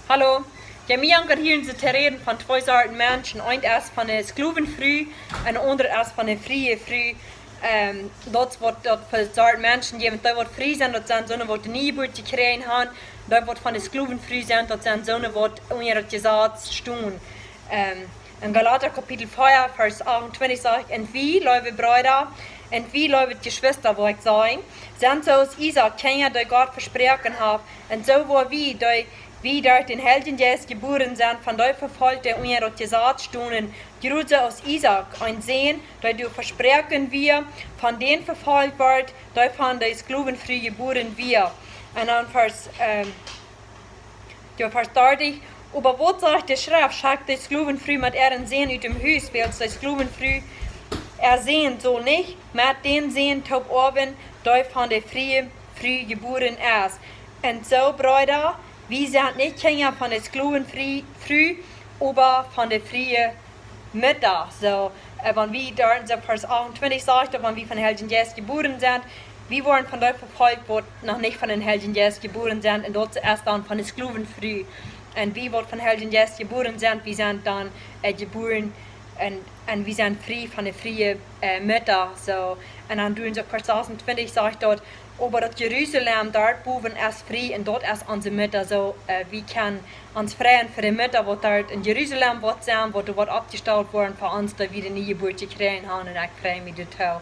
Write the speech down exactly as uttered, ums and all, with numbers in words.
Hallo. Jo, mie jankat hia en soo to räden von twee Sorten Menschen. Eent es von ne Sklowenfru un de aundre es von ne frie Fru. Ähm, daut es waut daut fa Sorten Menschen jeft, dee waut frie sent, daut sent soone waut de Niejeburt jekjräajen haben. Dee waut von ne Sklowenfru sent, daut sent soone waut unja daut Jesaz stonen. Ähm, en Galata Kapitel vea, Varsch achtuntwintich sajcht: "Un wie, leewe Breeda, un wie, leewe Jeschwista, woa ekj sajen, sent soo aus Isaak, Kjinja, dee Gott vesproaken haft, un soo woa wie, dee wie derch dän Heiljen Jeist jebuaren sent, von dee Vefolkte, dee unja daut Jesaz stonen, jrod soo aus Isaak, een Sän, dee doa vesproaken wia, von dän vefolcht wort, dee von de Sklowenfru jebuaren wia." Un dan Varsch, ähm, jo, Varsch dartich: "Oba waut sajcht de Schreft? Schekjt de Sklowenfru met äaren Sän ut däm Hus, wiels de Sklowenfru äa Sän saul nich met dän Sän toop oawen, dee von de frie Fru jebuaren es. Un soo, Breeda, wie sent nich Kjinja von de Sklowenfru, Fru, oba von de frie Mutta." Soo, äh, wan wie doa en soo Varsch achtuntwintich sajcht, daut wan wie von Heiljen Jeist jebuaren sent, wie woaren von dee vefolcht waut noch nich von dän Heiljen Jeist jebuaren sent, un daut es dan von de Sklowenfru. Un wie waut von Heiljen Jeist jebuaren sent, wie sent dan, äh, jebuaren un, un wie sent frie von de frie, äh, Mutta. Soo, un dan doa en soo Varsch sasuntwintich sajcht daut: "Oba daut Jerusalem doa bowen es frie, un daut es onse Mutta." Soo, äh, wie kjennen ons freien fa de Mutta, waut doa en Jerusalem woat sennen, waut doa woat oppjestalt woaren fa ons, daut wie de Niejeburt jekjräajen haben, un ekj frei mie doatoo.